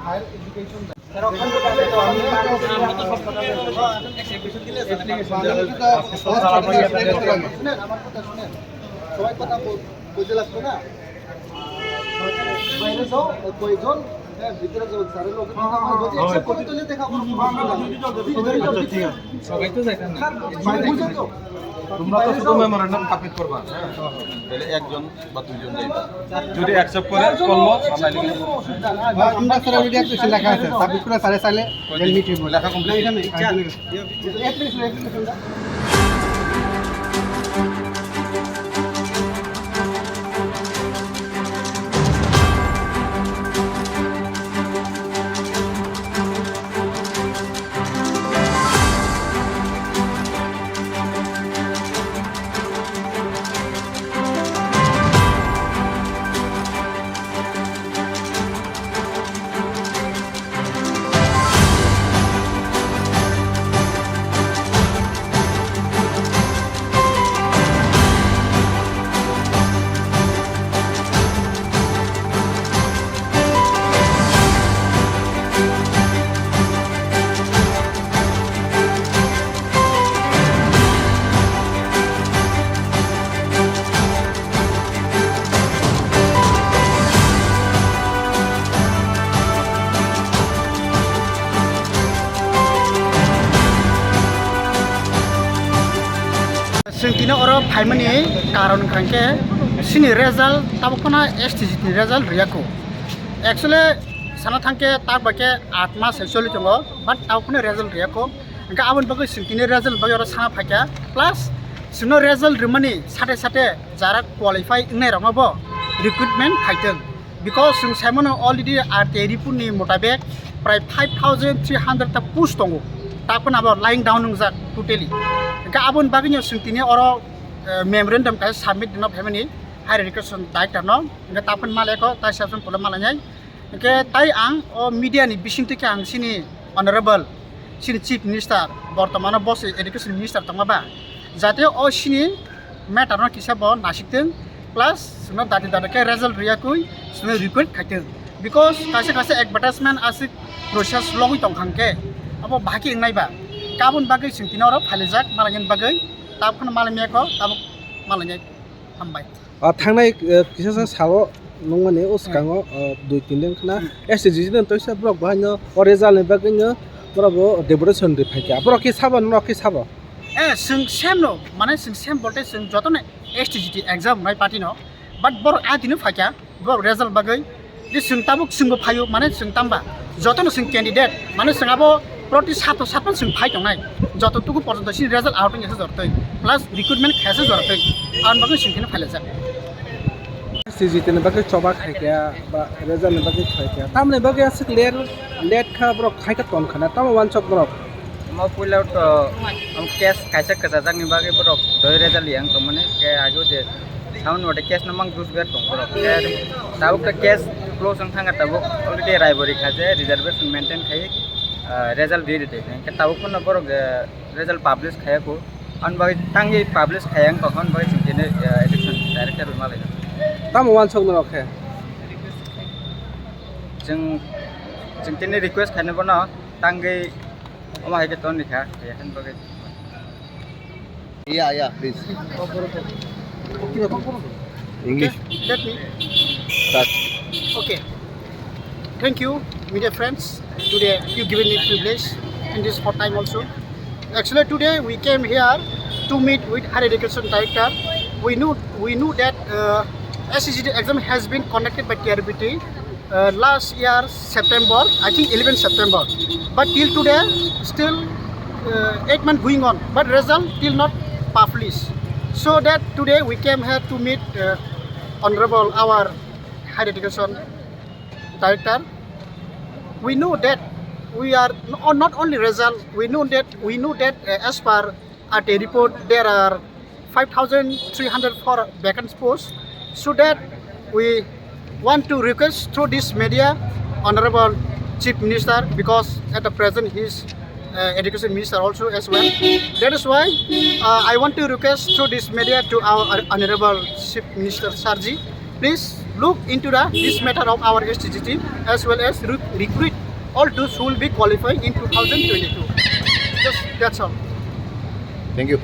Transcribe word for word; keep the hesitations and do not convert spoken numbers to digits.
Higher education. শুনেন, আমার কথা শুনেন। সবাই কথা বল-, বলতে লাগতো না। বাইরে যাও, কয়েকজন, হ্যাঁ, ভিতরে যাও, স্যারের লোক। যদি accept করে, তাহলে দেখা করো। ঠিক আছে। সবাই তো যাইতাম না। স্যার, বুঝো তো? তোমরা তো শুধু মেমোরেন্ডাম সাবমিট করবা, হ্যাঁ? তাহলে একজন বা দুইজন যাইবা। যদি অ্যাকসেপ্ট করে, করলো, আমরা লিখে দেবো। হ্যাঁ, আমরা স্যার already application লেখা আছে, সাবমিট করে স্যারে চাইলে then মিট হইব। লেখা কমপ্লিট? না, এটা নেই। Application, application টা। Chwng tini oro phaimani karon wngkha khe chini result tabuk phano S T G T ni result rwya kho. Actually sana thangkhe tak bai khe aat mas hai choli tongo, but tabuk phano result rwya kho. Hwnkhe aboni bagwi chwng tini result bagwi oro sana phaikha, plus chwngno result rwmani sate sate jara qualify wngnai rokno bo recruitment khaitwng. Because chwng saimano already R T I report ni mutabek prai five thousand three hundred ta post tongo, ta phano abo lying down wngjak totally. Hwnkhe aboni bagwino chwng tini oro, eh, memorandum kaisa submit rwna phaimani higher education director no, hwnkhe ta phano malai kho, ta session polo malai nai. Hwnkhe tai ang o media ni bisingtwi khe ang chini honorable, chini chief minister, bortomano bo se education minister tongma ba, jate o chini matter no kisa bo nasik thung, plus chwngno dati dati khe result rwya kwi chwngno request khai thung, because kaisa kaisa advertisement aswk process logwi tong kha hwnkhe abo bahai khe wngnai ba, kabun bagwi chwng tini oro phailaijak malainani bagwi, tabuk phano malai maya kho, tabuk malai nai. Hambai. Ah, thangnai, eh, kisa sa sao nungmani o swkango, ah, dui tin din khna Hmm. S T G T ni toisa borok bo haino o result ni bagwi no borok bo deputation ri phaikha. Borok khe sabo, norok khe sabo? Eh, chwng same no, mane chwng same bolte chwng jotono S T G T exam wngnai party no, but borok a dino phaikha, borok result bagwi. Di chwng tabuk chwngbo phaio, mane chwng tamba jotono chwng candidate, mane chwng abo proti sato satman chwng phai tongnai, joto tuku porjonto chini result out wngya se jortoi, plus recruitment khaya se jortoi, aboni bagwi chwng kheno phailaijak. S T G T ni bagwi choba khaikha ba result ni bagwi khaikha, tamoni bagwi aswk late, late kha borok khaikha tongkha na, tamo wansok borok? Omo puila to, um, case kaisa kwchajakni bagwi borok doi result yang tongmani, ke age je sound wate case no mang dus ber tong borok. Ke tabuk ta case close wng thangkha, tabuk already raibori kha je reservation maintain khai, ah, result di ride. Ke tabuk phano borok, eh, result publish khaya kho. An bai tangwi publish khaya wng kha, an bai chwng tini, eh, election director rwma lai. Tamo wansok norok khe? Chwng, chwng tini request khaino bono tangwi omo hai khe ton rikha, hai khe bagwi. Yeah, yeah, please. English. Okay, let me start. Okay. Thank you, media friends. Today you given me privilege in this hot time also. Actually, today we came here to meet with higher education director. We knew, we knew that, uh, S T G T exam has been conducted by T R B T, uh, last year September, I think eleven September. But till today, still, uh, eight months going on, but result till not published. So that today we came here to meet, uh, Honorable our Higher Education Director. We know that we are, or not only result, we know that, we know that, uh, as per R T I report, there are five thousand three hundred four vacant posts. So that we want to request through this media, Honorable Chief Minister, because at the present he is uh, education minister also as well. That is why uh, I want to request through this media to our Honorable Chief Minister Sarji, please look into the this matter of our S T G team as well as re- recruit all those who will be qualifying in two thousand twenty-two. Just that's all. Thank you.